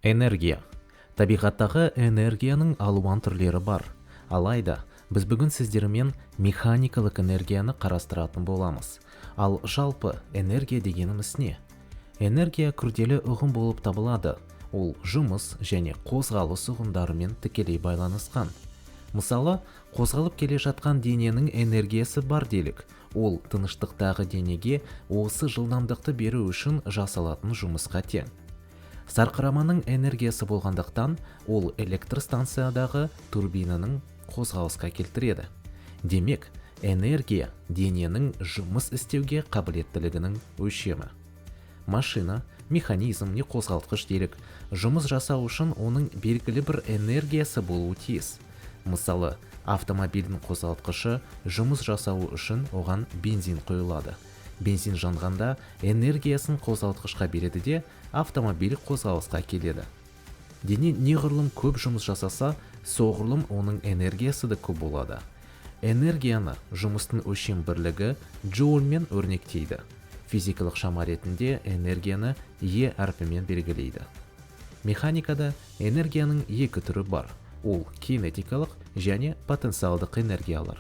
Энергия. Табиғаттағы энергияның алуан түрлері бар. Алайда біз бүгін сіздермен механикалық энергияны қарастыратын боламыз. Ал жалпы энергия дегеніміз не? Энергия күрделі ұғым болып табылады. Ол жұмыс және қозғалыс ұғымдарымен тікелей байланысқан. Мысалы, қозғалып келе жатқан дененің энергиясы бар делік. Ол тыныштықтағы денеге осы жылдамдықты беру үшін жасалатын жұмысқа тең. Сарқыраманың энергиясы болғандықтан, ол электр станциядағы турбинаның қозғалысқа келтіреді. Демек, энергия дененің жұмыс істеуге қабілеттілігінің өлшемі. Машина, механизм не қозғалтқыш делік, жұмыс жасау үшін оның белгілі бір энергиясы болуы тиіс. Мысалы, автомобильдің қозғалтқышы жұмыс жасауы үшін оған бензин құйылады. Бензин жанғанда энергиясын қозғалтқышқа береді де, автомобиль қозғалысқа келеді. Дене неғұрлым көп жұмыс жасаса, соғұрлым оның энергиясы да көп болады. Энергияны жұмыстың өлшем бірлігі джоульмен өрнектейді. Физикалық шама ретінде энергияны Е әрпімен белгілейді. Механикада энергияның екі түрі бар. Ол кинетикалық және потенциалдық энергиялар.